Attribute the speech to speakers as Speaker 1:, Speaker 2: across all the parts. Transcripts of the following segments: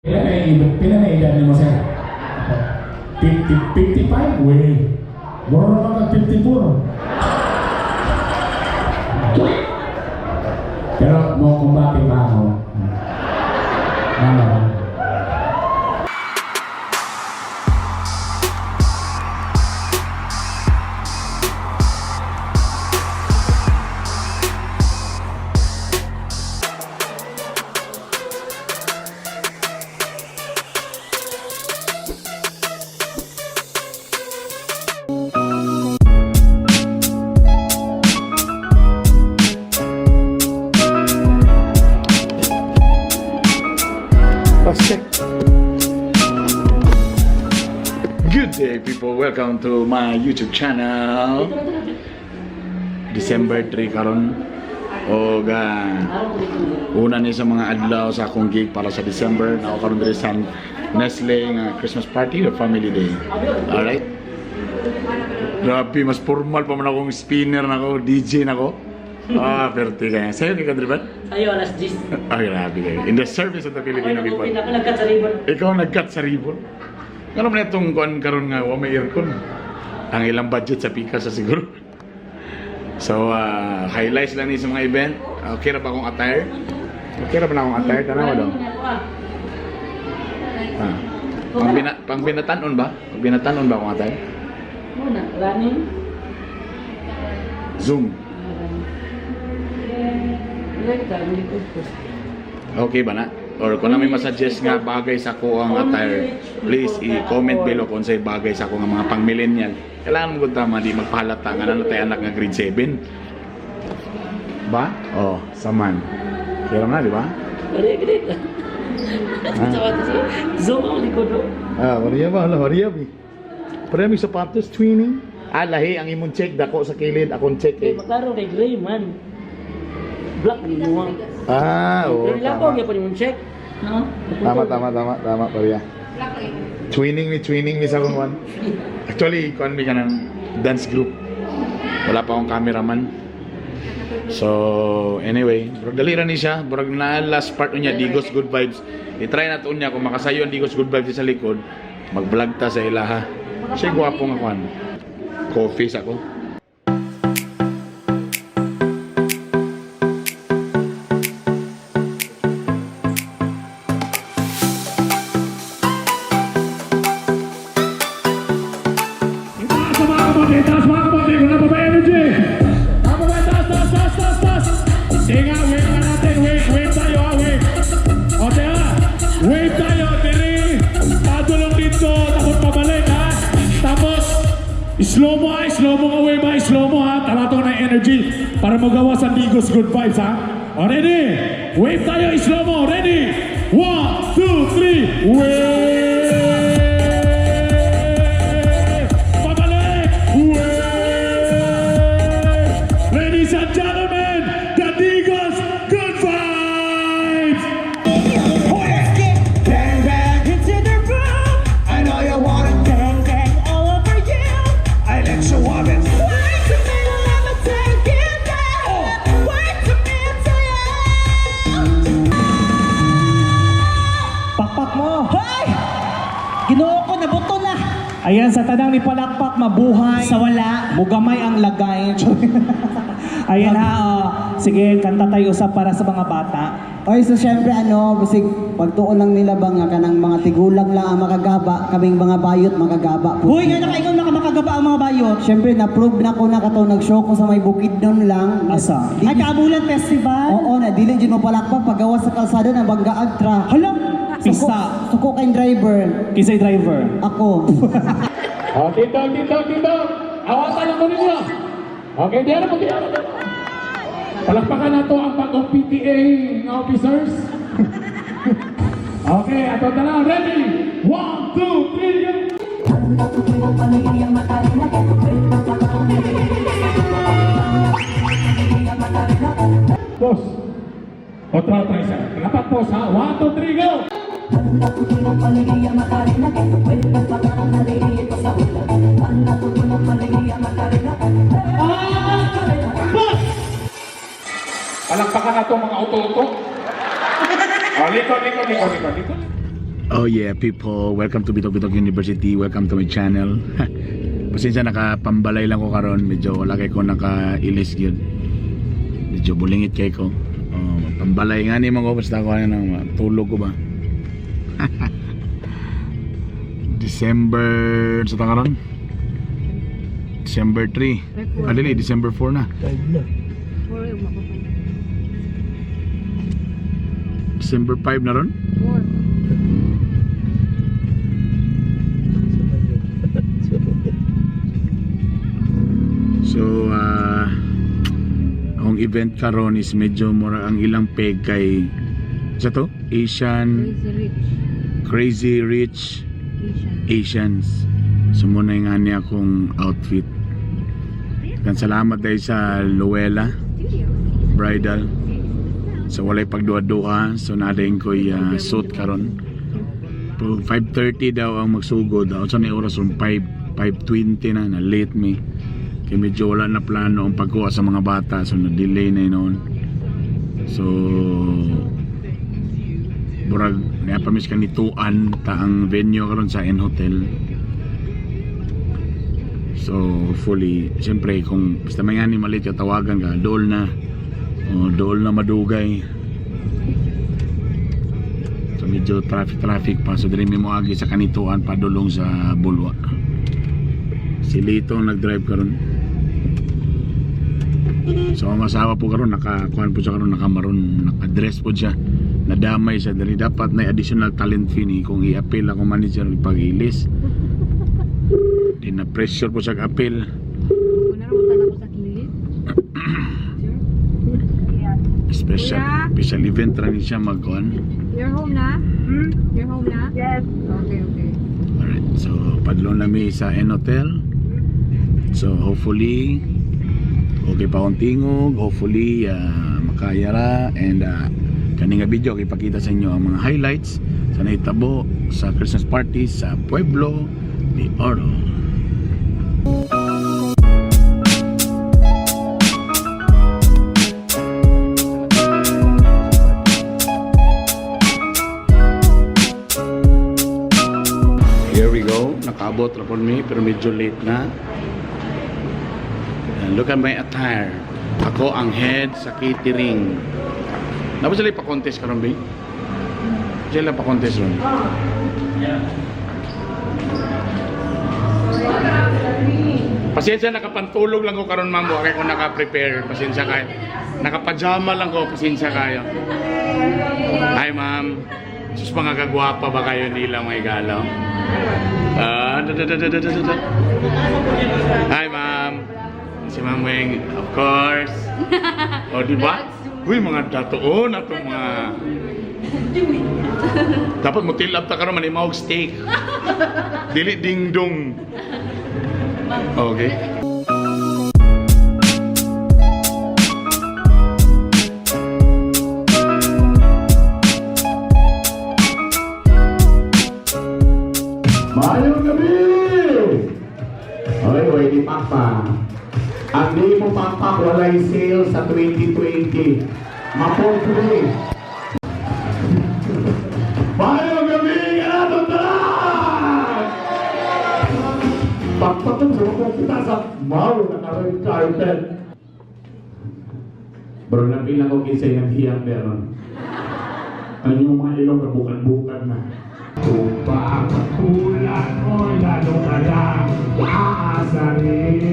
Speaker 1: Pila na yung pila na edad nimo, sir? 50, 55? Wey. Mura naman kag 54. Pero mo kumbate pa ako. Ano ba?
Speaker 2: Check. Good day, people. Welcome to my YouTube channel. December 3 karon. Og una ni sa mga adlaw sa akong gig para sa December. Nako karon diri sa Nestle nga Christmas party or family day. Alright? Grabe, mas formal pa man akong spinner nako, DJ nako. Ah, perte kaya. Sa'yo ka, Driban?
Speaker 3: Ayo, alas 10.
Speaker 2: Ah, grabe kayo. In the service of the Filipino
Speaker 3: Ako
Speaker 2: people.
Speaker 3: nag-open ako, nag-cut sa ribbon.
Speaker 2: Ikaw nag-cut sa ribbon. Ano man itong kuan karon nga wa may aircon. Ang ilang budget sa pika sa siguro. So, highlights lang ni sa mga event. Okay ra ba akong attire? Okay ra ba na akong attire? Tanawa daw. Ah. Pang binatanon ba? Pang binatanon ba akong attire?
Speaker 3: Muna, running.
Speaker 2: Zoom. Okay ba na? Or kung na may masuggest nga bagay sa ko ang attire, please i-comment below kung sa'y bagay sa ko nga mga pang-millennial. Kailangan mo gud tama di magpahalata nga na tayo anak nga grade 7. Ba? Oh, saman. Kaya na, di ba?
Speaker 3: Pare, gede. Zoom ang likod. Oh.
Speaker 2: Ah, Maria ba? Hala, Maria bi. Pareha may sapatos, twinning. Ah, lahi ang imong check dako sa kilid, akong check
Speaker 3: Eh,
Speaker 2: eh.
Speaker 3: maklaro kay gray man. Black ni mo.
Speaker 2: Ah, oo,
Speaker 3: Pero ilapaw
Speaker 2: tama.
Speaker 3: gyapon imong check. No?
Speaker 2: Tama, tama, tama, tama, Maria. Twinning ni sa akong one. Actually, kuan mi ka ng dance group. Wala pa akong cameraman. So, anyway, bro, dali ra ni siya. Burag na last part niya, Digos Good Vibes. I-try na to niya kung makasayo ang Digos Good Vibes sa likod, mag-vlog ta sa ilaha. Siya gwapo nga kuan. Coffee sa ko.
Speaker 1: Itaas ang mga kamote, itaas mga kamote, kung na ba energy? Tama ba? Taas, taas, taas, taas, taas. Sige nga, wave na natin, wave, wave tayo ha, wave. O teka, wave tayo, diri. Padulong dito, tapos pabalik ha. Tapos, slow mo ha, slow mo nga wave ha, slow mo ha. Tara to ng energy para magawa sa Digos Good Vibes ha. O ready? Wave tayo, slow mo, ready? One, two, three, wave! Pabalik! Wave! Ladies and gentlemen, the Digos Good Vibes!
Speaker 4: Bang bang into the room. I know you want it. Bang bang all over you. I let you want it. Wait a minute, let me take it down. Wait a minute,
Speaker 5: Pakpak mo!
Speaker 4: Hoy! Ginoo ko, nabuto na.
Speaker 5: Ayan, sa tanang ni Palakpak, mabuhay.
Speaker 4: Sa wala.
Speaker 5: Mugamay ang lagay. Ayan ha, oh. Sige, kanta tayo usap para sa mga bata.
Speaker 6: Oy, so syempre ano, bisig pagtuon lang nila ba nga kanang mga tigulang lang ang makagaba, kaming mga bayot makagaba po.
Speaker 4: Hoy, nga nakaingon na ka makagaba ang mga bayot.
Speaker 6: Syempre na-prove na ko na katong nag-show ko sa may bukid nun lang.
Speaker 5: Asa?
Speaker 6: Di,
Speaker 4: Ay, Kaabulan Festival.
Speaker 6: oo na, dili jud mo palakpak paggawas sa kalsada na banggaag tra.
Speaker 5: Hala!
Speaker 6: Suko,
Speaker 5: Pisa.
Speaker 6: suko kay driver.
Speaker 5: Kisay driver.
Speaker 6: Ako.
Speaker 1: Oh, tito, tito, tito. Awatan ang kunin niyo. Okay, diyan mo, diyan mo. Palakpakan na to ang bagong PTA nga officers. Okay, ato na lang. Ready? One, two, three, go! Pause. Otra, otra isa. Dapat pause ha. One, two, three, go! Ah! Palakpakan na to mga auto-auto. Oh, likod, likod, likod, likod, likod.
Speaker 2: Oh yeah, people. Welcome to Bitok Bitok University. Welcome to my channel. Pasensya, nakapambalay lang ko karon. Medyo wala kay ko nakailis gyud. Medyo bulingit kay ko. Oh, pambalay nga ni mga basta ko ano tulog ko ba. December sa ta karon? December 3. Ah, dili, December 4 na. December 5 na ron? So, ang event karon is medyo mura ang ilang peg kay sa to? Asian
Speaker 7: Crazy
Speaker 2: Crazy
Speaker 7: Rich
Speaker 2: Rich
Speaker 7: Asian.
Speaker 2: Asians. So muna yung nga niya akong outfit. Kan salamat dahil sa Luella Bridal. So walay pagduha-duha. So nadayin ko'y suit karon. Pero 5:30 daw ang magsugod. Unsa na oras ron 5 5:20 na na late me. Kaya medyo wala na plano ang pagkuha sa mga bata. So na-delay na yun noon. So burag niapamis ka nituan ta ang venue karon sa N Hotel. So hopefully, siyempre kung basta may nga ni malit ka tawagan ka, dool na. O, dool na madugay. So medyo traffic traffic pa. So diri mi moagi sa kanituan padulong sa Bulwa. Si Lito ang nag-drive karon. So ang asawa po karon nakakuan po siya karon nakamaron, naka-dress po siya. Nadamay siya diri dapat na additional talent fee ni kung i-appeal ako manager ipag-ilis. Di na pressure po siya appeal.
Speaker 7: Una mo ko sa kilid.
Speaker 2: Special
Speaker 7: Kuya?
Speaker 2: special event ra ni siya magkuan.
Speaker 7: You're home na? Hmm? You're home na? Yes. Okay.
Speaker 2: Alright, so padulong nami sa N Hotel. So hopefully okay pa akong tingog, hopefully makaya ra and kani nga video ipakita sa inyo ang mga highlights sa nahitabo sa Christmas party sa Pueblo de Oro. Here we go. Nakaabot ra pod mi pero medyo late na. And look at my attire. Ako ang head sa catering. Dapat sila pa-contest karon ba? Sila pa-contest ron. Pasensya, nakapantulog lang ko karon ma'am, wa kay ko naka-prepare. Pasensya kayo. Nakapajama lang ko, pasensya kayo. Hi ma'am. Sus, mga kagwapa ba kayo nila mga galaw? Ah, da, da, da, da, da, da, da. Hi ma'am. Si Ma'am Weng, of course. O, di ba? Uy, mga datoon atong mga... Dapat mo tilap ta karon manimawag steak. Dili dingdong. Okay. Maayong gabi! Oy, pwede pa. Ang di mo pakpak, walay sale sa 2020. Mapopre. Maayong gabi! Kanatong tanan! Pakpakong sa mga kita sa mau na red carpet. Bro, napila ko kinsay naghiyang meron. Ang inyong mga ilong kabukan-bukan na. Tupa, patulan mo, lalo ka lang aasarin.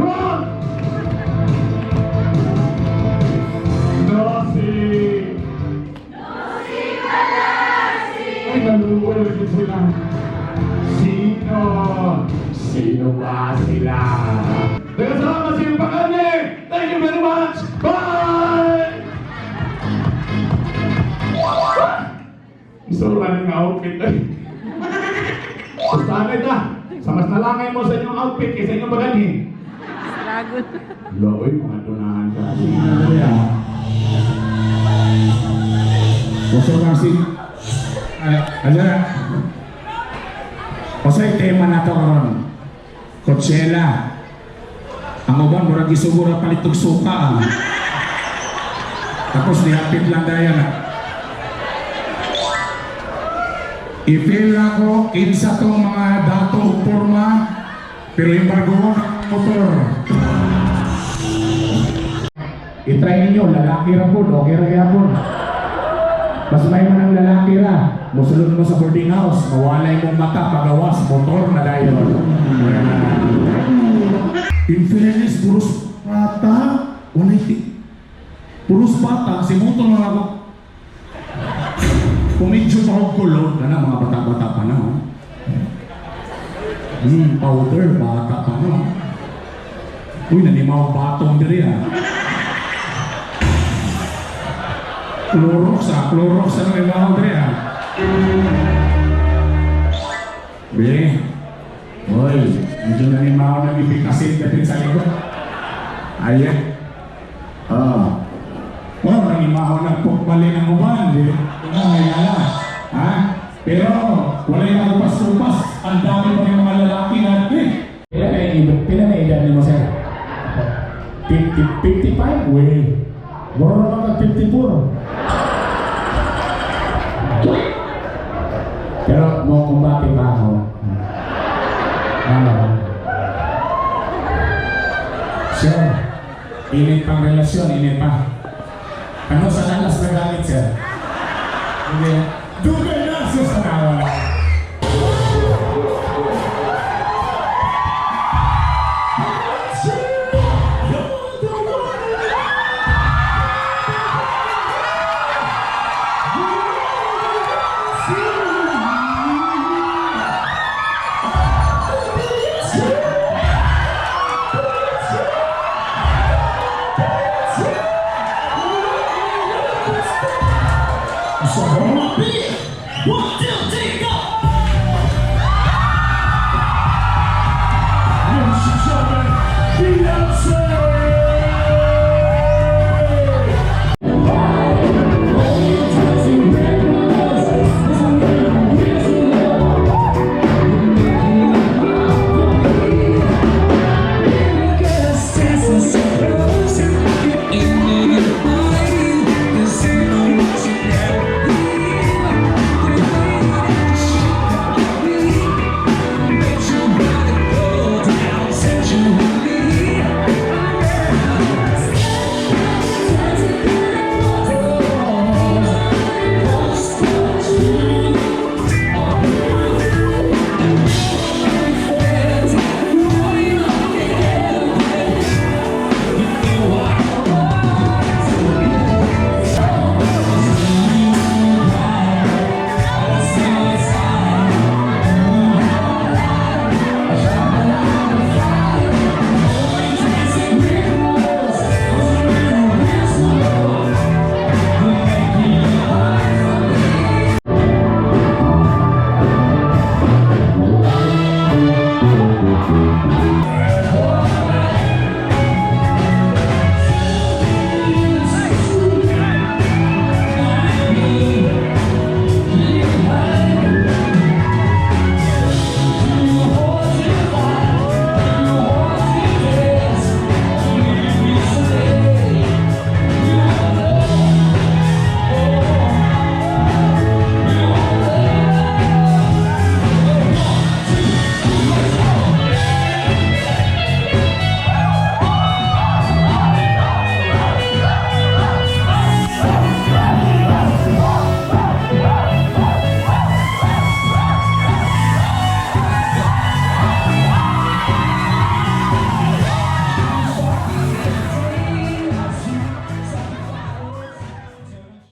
Speaker 2: Wrong! No, si... Ay, naluwal ko sila. Sino? Sino ba sila? Nagkasama si Pakane! Thank you very much! Bye! So, running outfit eh. Basta na. Sa mas nalangay mo sa inyong outfit kaysa inyong bagani.
Speaker 7: Struggle.
Speaker 2: Loy, mga dunahan ka.
Speaker 1: Gusto kasi, ay, ano na? Kasi tema na to karon. Coachella. Ang uban, murag isugo ra palit og suka ah. Tapos nihapit lang dayon ah. I-feel na ko kinsa tong mga dato ug porma, pero embargo ko ng motor. I-try ninyo, lalaki ra po, okay ra gyapon. Mas may man ang lalaki ra. Musulod mo sa boarding house, mawalay mong mata, pagawas, motor na dayon. In fairness, puros bata, walay ti. Puros bata, si motor na ako. Kung medyo pa akong kulot, na mga bata-bata pa na. Oh. Powder, bata pa na. Uy, nanimaw batong diri ah. Clorox ah, Clorox ang nanimaw diri ah. Be, oy, medyo nanimaw na ibikasin dapit sa likod. Ayan. Ah. Wow, nanimaw na pukbali ng uban. Di ay, ala. Ha? Pero, wala yung upas-upas. Ang dami pa rin mga lalaki natin. Pila na yung pila na edad ni mo, sir? 50, 55? Wey. Mura naman ka 54. Pero mo kumbate pa ako. Ano ba? Sir, init pang relasyon, init pa. Ano sa dalas na gamit, sir? Hindi.